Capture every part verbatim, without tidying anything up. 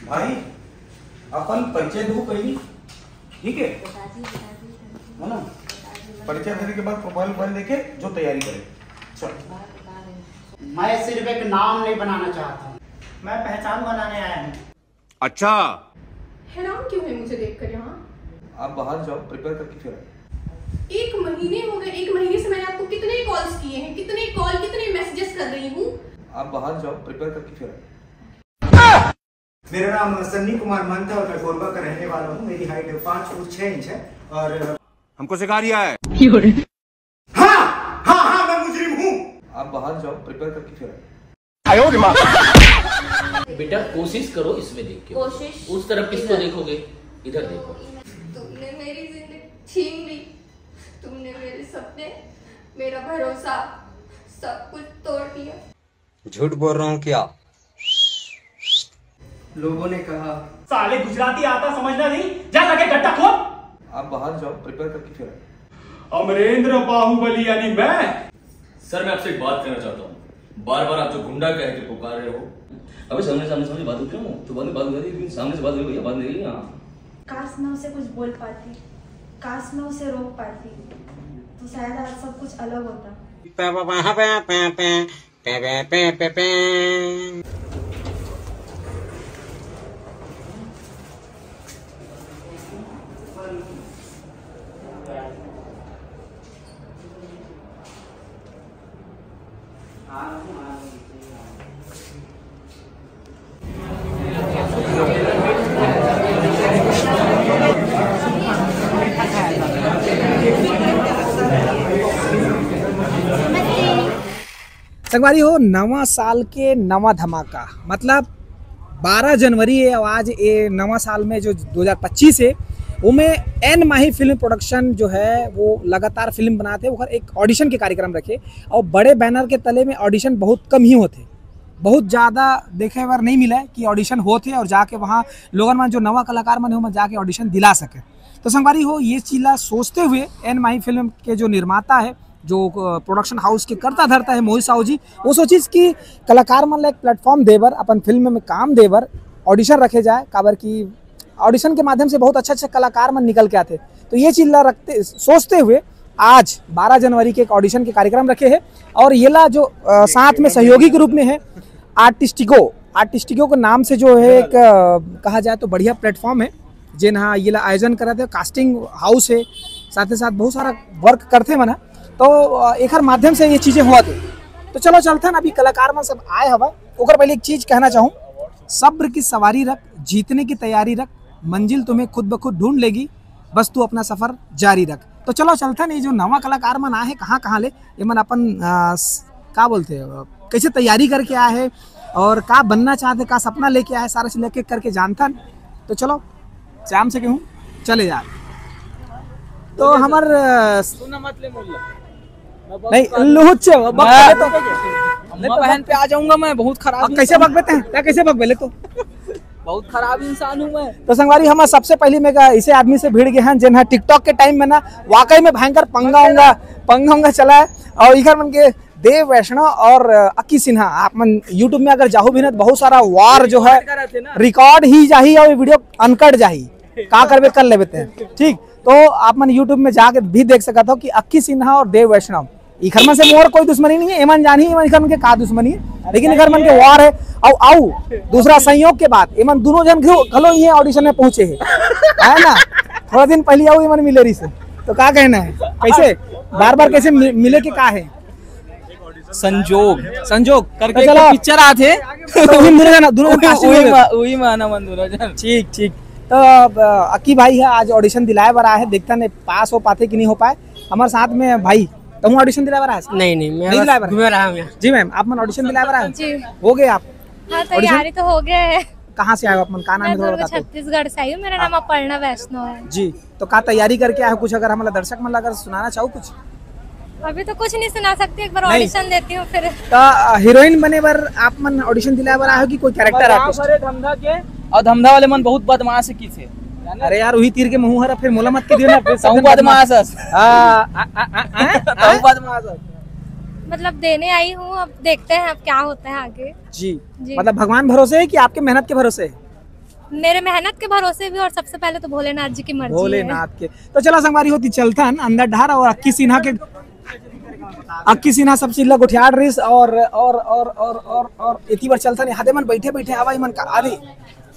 भाई, अपन परिचय दो पहली, ठीक है? है ना? परिचय देने के बाद प्रोफाइल फाइल देखे जो तैयारी करे। चल। मैं सिर्फ एक नाम नहीं बनाना चाहता हूँ। मैं पहचान बनाने आया हूँ। अच्छा। हैरान क्यों है मुझे देखकर यहाँ? आप बाहर जाओ, प्रिपेयर करके फिर आए। एक महीने हो गए, एक महीने से मैंने आपको कितने कॉल्स किए हैं, कितने कॉल, कितने मैसेजेस कर रही हूँ। आप बाहर जाओ, प्रिपेयर करके फिर आए। मेरा नाम सन्नी कुमार मंथ है और मैं कोरबा का रहने वाला हूँ। मेरी हाइट पाँच फुट छह इंच है और हमको सिखा रिया है। हाँ, हाँ, हाँ, मैं मुजरिम हूँ। आप बाहर जाओ, प्रिपेयर करके फिर आए। बेटा, कोशिश करो इसमें देख के। कोशिश उस तरफ किसको इधर। देखोगे? इधर देखो। तुमने मेरी जिंदगी छीन ली। तुमने मेरे सपने, मेरा भरोसा, सब कुछ तोड़ दिया। झूठ बोल रहा हूँ क्या? लोगों ने कहा, साले गुजराती आता समझना नहीं, जा जाके गड्ढा खोद। आप बाहर जाओ, प्रिपेयर करके फिर आए। अमरेंद्र बाहुबली यानी मैं। सर, मैं आपसे एक बात कहना चाहता हूँ। बार बार आप जो गुंडा कह के पुकार रहे हो। अबे सामने सामने सामने बात होती है ना, तो बाद में बात हो जाती है, लेकिन सामने से बात नहीं भैया, बात नहीं है यहाँ। काश मैं उसे कुछ बोल पाती, काश मैं उसे रोक पाती, तो शायद आज सब कुछ अलग होता। संगवारी हो, नवा साल के नवा धमाका, मतलब बारह जनवरी है और आज ये नवा साल में जो दो हज़ार पच्चीस है, वो में एन माही फिल्म प्रोडक्शन जो है वो लगातार फिल्म बनाते हैं। ओकर एक ऑडिशन के कार्यक्रम रखे और बड़े बैनर के तले में ऑडिशन बहुत कम ही होते, बहुत ज़्यादा देखे बर नहीं मिला है कि ऑडिशन होते और जाके वहाँ लोगन मन जो नवा कलाकार मन है, ओमन जाके ऑडिशन दिला सके। तो संगवारी हो, ये चीज ला सोचते हुए एन माही फिल्म के जो निर्माता है, जो प्रोडक्शन हाउस के कर्ता धर्ता है मोहित साहू जी, वो सोचिस कि कलाकार मन ला एक प्लेटफॉर्म देबर, अपन फिल्म में काम देबर ऑडिशन रखे जाए, काबर कि ऑडिशन के माध्यम से बहुत अच्छा अच्छा कलाकार मन निकल के आते। तो ये चीज ला रखते सोचते हुए आज बारह जनवरी के एक ऑडिशन के कार्यक्रम रखे हैं और ये ला जो अ, साथ में सहयोगी के रूप में है आर्टिस्टिगो, आर्टिस्टिगो के नाम से जो है एक अ, कहा जाए तो बढ़िया प्लेटफॉर्म है, जेन हा ये ला आयोजन करत है, कास्टिंग हाउस है, साथ ही साथ बहुत सारा वर्क करते मन ह। तो अ, एकर माध्यम से ये चीजें हुआ थे। तो चलो चलथन, अभी कलाकार मन सब आए हवा, ओकर पहले एक चीज कहना चाहूँ, सब्र की सवारी रख, जीतने की तैयारी रख, मंजिल तुम्हें खुद ब खुद ढूंढ लेगी, बस तू अपना सफर जारी रख। तो चलो चलथन, ये जो नवा कलाकार मन आए हैं कहाँ कहाँ ले, ये मन अपन अ, स- का बोलते हैं, अ, कैसे तैयारी करके आए हैं और का बनना चाहते, का सपना लेके आए, सारा चीज लेके करके जानथन। तो चलो श्याम से कहूँ, चले यार। तो हमर अ, सुना मत ले मुल्ला। नहीं लुहुचे बक मैं- ले तो अम्मा बहन पे आ जाऊंगा मैं, बहुत खराब अब कैसे बक बेते हैं, क्या कैसे बक बेले तो बहुत खराब इंसान हूँ मैं। तो संगवारी, हम सबसे पहले में का इसे आदमी से भिड़ गए हैं, जेन हा टिकटॉक के टाइम में ना वाकई में भयंकर पंगा होगा, पंगा होगा चला है। और इधर मन के देव वैष्णव और अक्की सिन्हा, आप मन यूट्यूब में अगर जाहू भी ना तो बहुत सारा वार जो है रिकॉर्ड ही जाही और वीडियो अनकट जाही, का करबे कर लेबे ते, ठीक। तो आप मन यूट्यूब में जाके भी देख सकत हो कि अक्की सिन्हा और देव वैष्णव, इखर मन से मोर कोई दुश्मनी नहीं है, एमन जानी एमन इखर मन के का दुश्मनी है, लेकिन इखर मन के वार है। और आऊ दूसरा संयोग के बात, एमन दोनों जन घलो घलो ये ऑडिशन में पहुंचे हैं, है ना? थोड़ा दिन पहले आऊ एमन मिले रही से, तो का कहना है, कैसे बार बार कैसे मि- मिले के का है? संजोग संजोग करके तो चलो। एक पिक्चर आते। तो उन दोनों जना दोनों जन casting हो वही गए। मा- वही माना मन दोनों जन। ठीक ठीक। तो अब अ, अक्की भाई है, आज ऑडिशन दिलाए बर आए हैं, देखता नहीं पास हो पाते कि नहीं हो पाए। हमारे साथ में भाई, तुम ऑडिशन दिलाए बर आए? नहीं नहीं, मैं नहीं बस दिलाए बर? घूमे रहा हूँ यहाँ। जी मैम, आप मन ऑडिशन दिलाए बर आए? जी। हो गए आप? हाँ, Audition? तैयारी तो हो गया है। कहाँ से आए हो आप मन? का नाम मैं है, थोड़ा दुर्ग बता दो। छत्तीसगढ़ से आई हूँ, मेरा नाम अपर्णा वैष्णव है। जी, तो का तैयारी करके आए हो? कुछ अगर हमारा दर्शक मन ला अगर सुनाना चाहो कुछ? अभी तो कुछ नहीं सुना सकती, एक बार नहीं। ऑडिशन देती हूँ फिर। तो अ, हीरोइन बने बर आप मन ऑडिशन दिलाए बर आए हो कि कोई कैरेक्टर हमारे आर्टिस्ट? यहाँ पर धंधा के और धंधा वाले मन बहुत बदमाश की थे। अरे यार, वही तीर के मुंह हरा, फिर मोला मत के दियो ना, फिर सहू बदमाश हस। हाँ, आ, आ, आ, आ, सहू बदमाश हस। मतलब देने आई हूँ, अब देखते हैं अब क्या होता है आगे। जी। जी। मतलब भगवान भरोसे है कि आपके मेहनत के भरोसे है? मेरे मेहनत के भरोसे भी, और सबसे पहले तो भोलेनाथ जी की मर्जी है। भोलेनाथ के। तो चला संगवारी हो, त चलथन अंदर डहर और अक्की सिन्हा के, अक्की सिन्हा सब चीज ला गोठियाड़ रहिस और और और और और एती बर चलथन। यहाँ दे मन बैठे बैठे हवा मन का आदि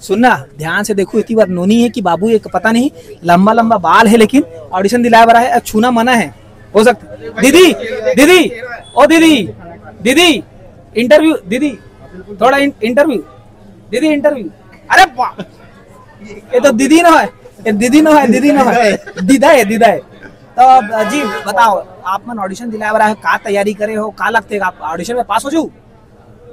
सुनना ध्यान से देखो, एती बर नोनी है कि बाबू, एक पता नहीं, लंबा लंबा बाल है लेकिन ऑडिशन दिलाए बर आहे, छूना मना है। हो सकता दीदी, दीदी, ओ दीदी, दीदी, इंटरव्यू दीदी, थोड़ा इंटरव्यू दीदी, इंटरव्यू। अरे वाह, ये तो दीदी ना है, ये दीदी ना है, दीदी ना है, दीदा है, दीदा है। तो अब जी बताओ, आप मन ऑडिशन दिलाए बर आहे, का तैयारी करे हो, का लगथे आप ऑडिशन में पास हो जाऊ?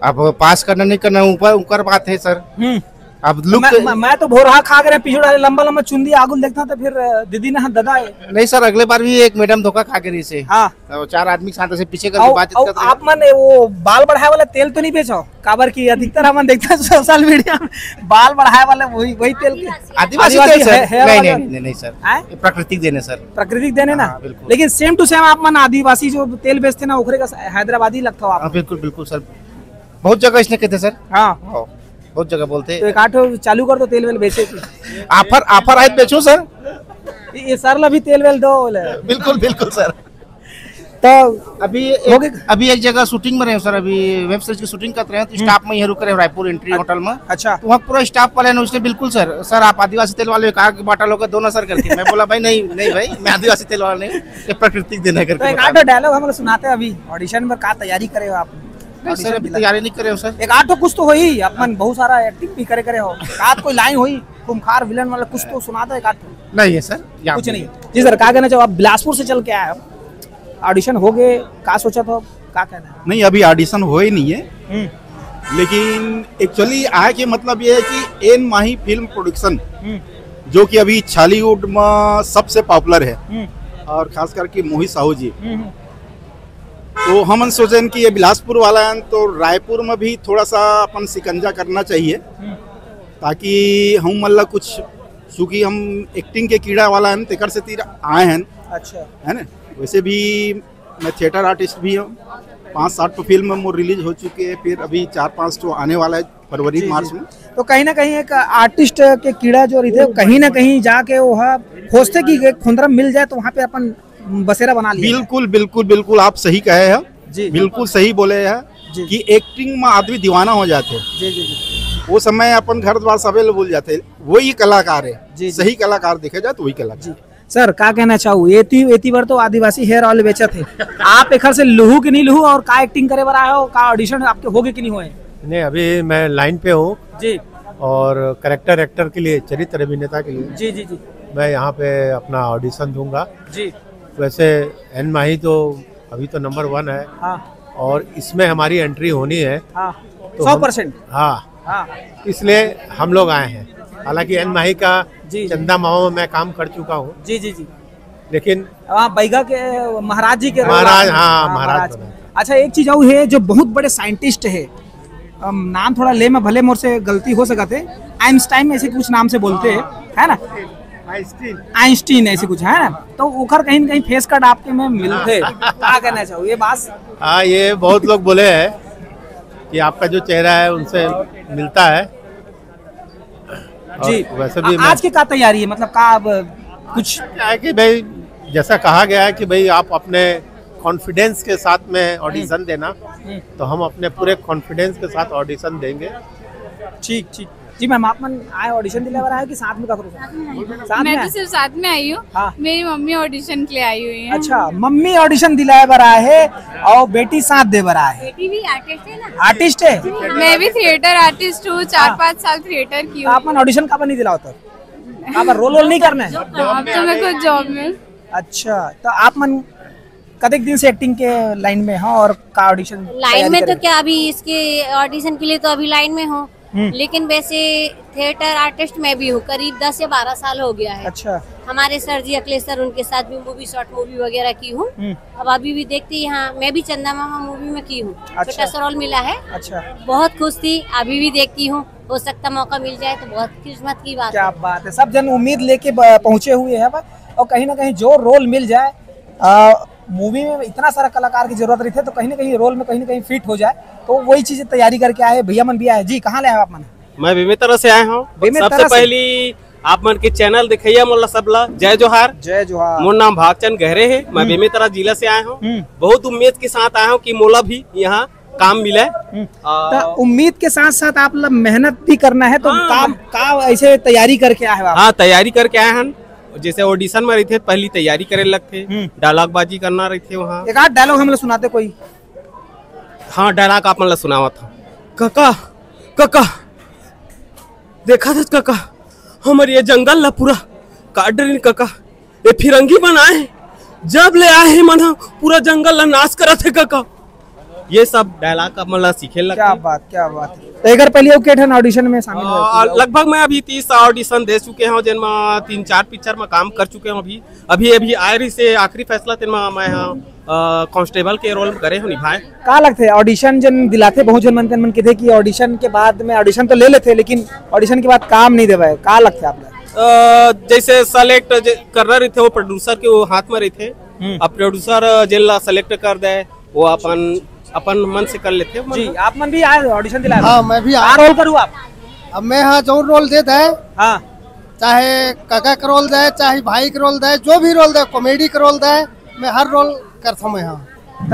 अब पास करना नहीं करना ऊपर ऊपर बात है सर। हम्म। अब लुक मैं, मैं, मैं तो भोरहा खा के रहे, पिछू डाले लंबा लंबा चुंदी आगुल देखता तो फिर दीदी ने ददा है। नहीं सर, अगले बार भी एक मैडम धोखा खा के रही से। हाँ। तो चार आदमी के साथ ऐसे पीछे करके और, बातचीत और करते हैं। आप मन वो बाल बढ़ाए वाला तेल तो नहीं बेचो, काबर की अधिकतर हमन देखता सोशल मीडिया में बाल बढ़ाए वाले वही वही तेल के। आदिवासी आदिवासी तेल सर? है, है नहीं, वाला। नहीं, नहीं, नहीं सर। हैं? ये प्राकृतिक देने सर। प्राकृतिक देने ना। हाँ, बिल्कुल। लेकिन सेम टू सेम आप मन आदिवासी जो तेल बेचते ना, ओखरे का हैदराबादी लगता हो आप। हाँ, बिल्कुल बिल्कुल सर, बहुत जगह इसने कहते सर। हाँ। हाँ, बहुत जगह बोलते तो एक आठ चालू कर दो तेल वेल बेचे की। ऑफर ऑफर आए तो बेचो सर। ये सर ला भी तेल वेल दो बोले। बिल्कुल बिल्कुल सर। तो अभी हो एक, गए? अभी एक जगह शूटिंग में रहे सर, अभी वेब सीरीज की शूटिंग कर रहे हैं तो स्टाफ में ही रुक रहे हैं रायपुर एंट्री होटल में। अच्छा। तो वहाँ पूरा स्टाफ वाले ने उसने बिल्कुल सर, सर आप आदिवासी तेल वाले कहा कि बाटा लोग दोनों सर करके। मैं बोला भाई नहीं नहीं भाई, मैं आदिवासी तेल वाला नहीं, ये प्राकृतिक देना है तो एक करके। आठ डायलॉग हमको सुनाते हैं अभी ऑडिशन में, का तैयारी करे हो आप? नहीं सर, अभी तैयारी नहीं करे हो सर। एक आठ कुछ तो हो ही, अपन बहुत सारा एक्टिंग भी करे करे हो, का कोई लाइन होई खूंखार विलन वाला, कुछ तो सुनाते एक आठ। नहीं है सर, यहाँ कुछ पे नहीं। जी सर, का कहना चाहो, आप बिलासपुर से चल के आए हो, ऑडिशन हो गए, का सोचा था, का कहना है? नहीं, अभी ऑडिशन हो ही नहीं है। हम्म, लेकिन एक्चुअली आए के मतलब ये है कि एन माही फिल्म प्रोडक्शन, हम्म, जो कि अभी छॉलीवुड में सबसे पॉपुलर है हम्म, और खास करके मोहित साहू जी, हम्म, तो हमन सोचेन कि ये बिलासपुर वाला है तो रायपुर में भी थोड़ा सा अपन शिकंजा करना चाहिए, हम्म। ताकि हम मतलब कुछ, चूँकि हम एक्टिंग के कीड़ा वाला हैं, तेकर से तीर आए हैं, अच्छा। है ना। वैसे भी मैं थिएटर आर्टिस्ट भी हूँ, पाँच सात तो फिल्म मोर रिलीज हो चुके हैं, फिर अभी चार पाँच तो आने वाला है फरवरी जी, मार्च जी। में। तो कहीं ना कहीं एक आर्टिस्ट के कीड़ा जो रहिथे, कहीं ना कहीं जाके वो खोजथे कि एक खुंदरा मिल जाए तो वहाँ पे अपन बसेरा बना लिया जाए। बिल्कुल बिल्कुल बिल्कुल, आप सही कहे हैं, जी। बिल्कुल सही बोले जी। हैं कि एक्टिंग में आदमी दीवाना हो जाते हैं, जी जी जी। वो समय अपन घर द्वार सबे लोग भूल जाते हैं, वही कलाकार है। जी, जी। सही कलाकार देखे जाए तो वही कलाकार। जी सर, का कहना चाहू, एती एती बार तो आदिवासी हेयर ऑयल बेचत है, आप एखर से लुहू कि नहीं लुहू और का एक्टिंग करे बर आए हो, का ऑडिशन आपके होगे कि नहीं होए? नहीं, अभी मैं लाइन पे हूँ जी और करेक्टर एक्टर के लिए, चरित्र अभिनेता के लिए जी जी जी। मैं यहाँ पे अपना ऑडिशन दूंगा। जी। वैसे एन माही तो अभी तो नंबर वन है हाँ और इसमें हमारी एंट्री होनी है। हाँ। तो सौ हम- परसेंट। हाँ, हाँ। इसलिए हम लोग आए हैं। हालांकि एन माही का जी, जी। चंदा मामा में मैं काम कर चुका हूँ, जी जी जी। लेकिन वहाँ बैगा के महाराज जी के role महाराज, आप- हाँ, महाराज के। बना। अच्छा, एक चीज और है जो बहुत बड़े साइंटिस्ट है, अम, नाम थोड़ा ले में भले मोर से गलती हो सकत है, आइंस्टाइन ऐसे कुछ नाम से बोलते हैं, है ना? आइंस्टीन ऐसे कुछ है ना, तो ओखर कहीं ना कहीं फेस कट आपके में मिलते, का कहना चाहू ये बात? हाँ, ये बहुत लोग बोले हैं कि आपका जो चेहरा है उनसे मिलता है। और जी। वैसे भी आ- मैं आज की का तैयारी है, मतलब का अब कुछ? क्या है कि भाई, जैसा कहा गया है कि भाई आप अपने कॉन्फिडेंस के साथ में ऑडिशन देना, तो हम अपने पूरे कॉन्फिडेंस के साथ ऑडिशन देंगे। ठीक ठीक। जी मैम, आप मन आए ऑडिशन दिलाए बर आए हो कि साथ में का करो? साथ में मैं तो आए? सिर्फ साथ में आई हूँ। हाँ। मेरी मम्मी ऑडिशन के लिए आई हुई है। अच्छा, मम्मी ऑडिशन दिलाए बर आए है और बेटी साथ दे बर आए है। बेटी भी आर्टिस्ट है ना? आर्टिस्ट है? मैं भी थिएटर आर्टिस्ट हूँ, चार हाँ। पाँच साल थिएटर की तो आप हूँ। मन ऑडिशन का नहीं दिलाओ तो? आप रोल वोल नहीं करना है? अब तो मैं खुद जॉब में। अच्छा, तो आप मन कतेक दिन से एक्टिंग के लाइन में हो और का ऑडिशन लाइन में तो क्या, अभी इसके ऑडिशन के लिए तो अभी लाइन में हूँ, हम्म। लेकिन वैसे थिएटर आर्टिस्ट मैं भी हूँ, करीब दस या बारह साल हो गया है। अच्छा। हमारे सर जी अखिलेश सर, उनके साथ भी मूवी, शॉर्ट मूवी वगैरह की हूँ। हम्म। अब अभी भी देखती, यहाँ मैं भी चंदा मामा मूवी में की हूँ, अच्छा। छोटा सा रोल मिला है। अच्छा। बहुत खुश थी, अभी भी देखती हूँ, हो सकता मौका मिल जाए तो बहुत किस्मत की बात क्या है। बात है, सब जन उम्मीद लेके ब- पहुंचे हुए हैं बा-, और कहीं ना कहीं जो रोल मिल जाए, आ, मूवी में इतना सारा कलाकार की जरूरत रहिथे, तो कहीं ना कहीं रोल में कहीं ना कहीं फिट हो जाए। तो वही चीज तैयारी करके आए भैया मन भी आए। जी, कहाँ ले आए आप मन? मैं बेमेतरा से आया हूँ। बेमेतरा सबसे से? पहली आप मन के चैनल देखइया मोला सबला जय जोहार। जय जोहार। मोर नाम भागचंद गहरे है, मैं हम्म। बेमेतरा जिला से आया हूँ। हम्म। बहुत उम्मीद के साथ आया हूँ कि मोला भी यहाँ काम मिले। हम्म। आ, तो उम्मीद के साथ साथ आप ला मेहनत भी करना है, तो हाँ। काम का ऐसे तैयारी करके आए हो आप? हाँ, तैयारी करके आए हैं। जैसे ऑडिशन में रहिथे, पहली तैयारी करे लगथे, हम्म। डायलॉग बाजी करना रहिथे वहाँ। एक आध डायलॉग हम लोग सुनाते कोई। हाँ, डायलॉग आप मन ला सुनावत हूँ। कका, कका, देखा था कका, हमर ये जंगल ला पूरा काट डरिन कका। ये फिरंगी मन आए, जब ले आए हे मन ह, पूरा जंगल ला नाश करत हे कका। ये सब डायलॉग आप मन ला सीखे लगथे। क्या बात, क्या बात है। तो एकर पहले अउ के ठन ऑडिशन में शामिल हुए आ, थे? लगभग मैं अभी तीस ऑडिशन दे चुके हूँ, जिन में तीन चार पिक्चर में काम कर चुके हूँ। अभी, अभी, अभी आए रही से आखिरी फैसला, तेन में मैं ह, अ, कांस्टेबल के रोल करे हूँ निभाए। का लगथे ऑडिशन जन दिलाथे, बहुत जन मन, मन किथे कि ऑडिशन के बाद में, ऑडिशन तो ले लेथे, लेकिन ऑडिशन के बाद काम नहीं देवे, का लगथे आप ला? अ, जैसे सेलेक्ट जे करना रहिथे, वो प्रोड्यूसर के वो हाथ में रहिथे। हम्म। अब प्रोड्यूसर जेन ला सेलेक्ट कर दे, वो अपन, अपन मन से कर लेथे। जी, आप मन भी आए ऑडिशन दिला? हाँ, मैं भी का आया। रोल करूँ आप? अब मैं, हाँ, जौन रोल दे दे, हाँ। चाहे काका के रोल दे, चाहे भाई के रोल दे, जो भी रोल दे, कॉमेडी के रोल दे, मैं हर रोल करथों मैं, हाँ। त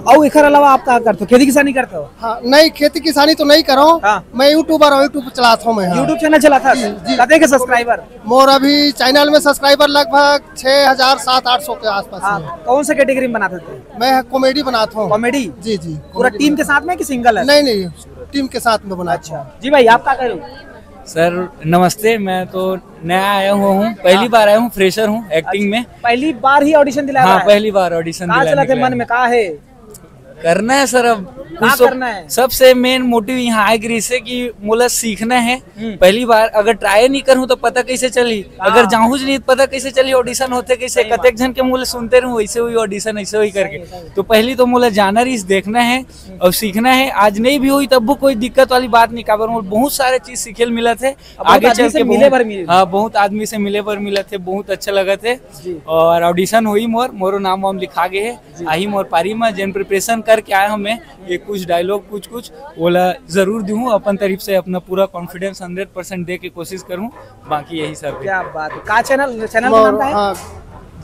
अउ एखर अलावा आप का करथो? खेती किसानी करथो? हाँ, नहीं, खेती किसानी तो नहीं करो। हाँ। मैं यूट्यूबर हूँ, YouTube चलाथों मैं, हाँ। YouTube चैनल चलाथा? जी, जी। कते के सब्सक्राइबर? मोर अभी चैनल में सब्सक्राइबर लगभग छह हज़ार, सात आठ सौ के आसपास हाँ, है। कौन सा कैटेगरी में बनाते थे? मैं कॉमेडी बनाता हूँ। कॉमेडी? जी, जी। पूरा कॉमेडी टीम के बनाता साथ में कि सिंगल है? नहीं, नहीं, टीम के साथ में बनाता हूँ। अच्छा। जी भाई, आप का करो? सर, नमस्ते। मैं तो नया आया हुआ हूँ, पहली हाँ। बार आया हूँ, फ्रेशर हूँ एक्टिंग अच्छा, में। पहली बार ही ऑडिशन दिला हाँ, रहा है? पहली बार ऑडिशन का दिलाने चला के थे मन आया में, हूँ। का है? करना है सर, अब का कुछ तो करना है? सबसे मेन मोटिव यहाँ आए के रहिसे कि मोला सीखना है। हम्म। पहली बार अगर ट्राई नहीं करूँ तो पता कैसे चली, हाँ। अगर जाहूँ नहीं तो पता कैसे चली ऑडिशन होथे कैसे, सही बात। कतेक झन के मोला सुनते रहूँ, ऐसे हुई ऑडिशन, ऐसे हुई करके। सही, सही। तो पहली तो मोला जाना रहिस, देखना है हम्म। और सीखना है। आज नहीं भी होई तब भी कोई दिक्कत वाली बात नहीं, काबर मोला बहुत सारे चीज सीखे ल मिलत हे। अब बहुत आगे आदमी चल से के मिले बहुत, बर मिले। हाँ, बहुत आदमी से मिले बर मिलत हे, बहुत अच्छा लगत हे। जी। और ऑडिशन होई मोर, मोरो नाम वाम लिखा गे हे। जी। आही मोर पारी में, जेन प्रिपरेशन करके आए हूँ मैं, ये कुछ डायलॉग, कुछ, कुछ, ओला जरूर दूँ। अपन तरफ से अपना पूरा कॉन्फिडेंस हंड्रेड परसेंट दे के कोशिश करूँ। बाकी यही सब है। क्या बात है। का चैनल, चैनल का नाम का है? हाँ,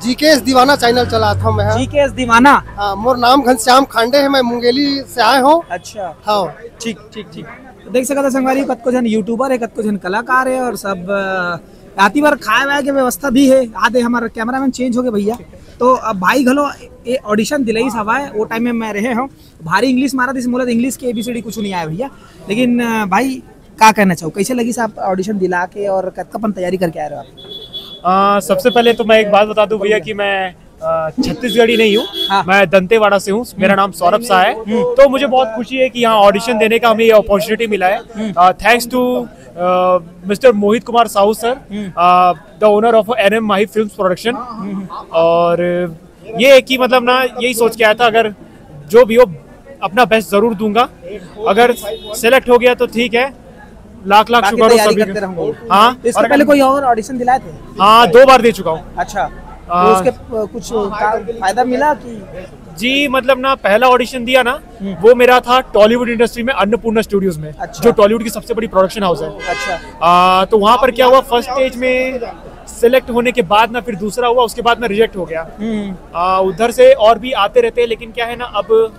जीकेएस दीवाना चैनल चलाता हूँ मैं, हाँ। जीकेएस दीवाना? हाँ, मोर नाम घनश्याम खांडे है, मैं मुंगेली से आए हूँ। अच्छा। हाँ। ठीक, ठीक, ठीक। तो देख सकत हो संगवारी, कतको झन यूट्यूबर है, कतको झन कलाकार है और सब, अ, राती भर खाए वाए के व्यवस्था भी है। आदे हमारा कैमरामैन चेंज हो गए भैया, तो अब भाई घलो ये ऑडिशन दिलाइस हवाए, वो टाइम में मैं रहे हूँ, भारी इंग्लिश मारा, जैसे मोला तो इंग्लिश के एबीसीडी कुछ नहीं आया भैया। लेकिन, अ, भाई, का कहना चाहो, कैसे लगिस आप ऑडिशन दिला के और कतका अपन तैयारी करके आए रहे हो आप? आ, सबसे पहले तो मैं एक बात बता दूं भैया कि मैं, आ, छत्तीसगढ़ी नहीं हूँ, हाँ। मैं दंतेवाड़ा से हूँ। मेरा हम्म। नाम सौरभ शाह है। हम्म। तो मुझे बहुत खुशी है कि यहाँ ऑडिशन देने का हमें ये अपॉर्चुनिटी मिला है। हम्म। Thanks to mister Mohit Kumar Sahu sir, हम्म। The owner of NM Mahi films production. हम्म। और ये है कि मतलब ना, यही सोच के आया था, अगर जो भी हो, अपना बेस्ट जरूर दूंगा। अगर सेलेक्ट हो गया तो ठीक है, लाख लाख बाकी शुक्र हो तैयारी सभी करते का। रहूंगा। हाँ, तो इसके और पहले अगर कोई और ऑडिशन दिलाए थे? हाँ, दो बार दे चुका हूँ। अच्छा, तो आ, उसके, अ, कुछ का फायदा मिला कि? जी, मतलब ना, पहला ऑडिशन दिया ना, हम्म। वो मेरा था टॉलीवुड इंडस्ट्री में अन्नपूर्णा स्टूडियोज में, अच्छा। जो टॉलीवुड की सबसे बड़ी प्रोडक्शन हाउस है। अच्छा। आ, तो वहाँ पर क्या हुआ, फर्स्ट स्टेज में सेलेक्ट होने के बाद ना, फिर दूसरा हुआ, उसके बाद मैं रिजेक्ट हो गया। हम्म। आ, उधर से और भी आते रहते हैं, लेकिन क्या है ना, अब,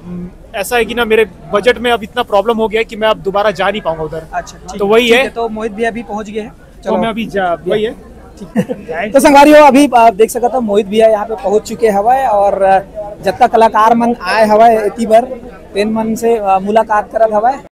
हम्म, ऐसा है कि ना, मेरे बजट में अब इतना प्रॉब्लम हो गया है कि मैं अब दोबारा जा नहीं पाऊंगा उधर। अच्छा, ठीक तो है, वही ठीक है। है, तो मोहित भैया भी पहुंच गए हैं। तो चलो। मैं अभी जा, वही है। ठीक है। तो संगवारी हो, अभी आप देख सकत हो, मोहित भैया यहाँ पे पहुंच चुके हवय और, अ, जतका कलाकार मन आए हवय एती बर, तेन मन से, अ, मुलाकात करत हवय।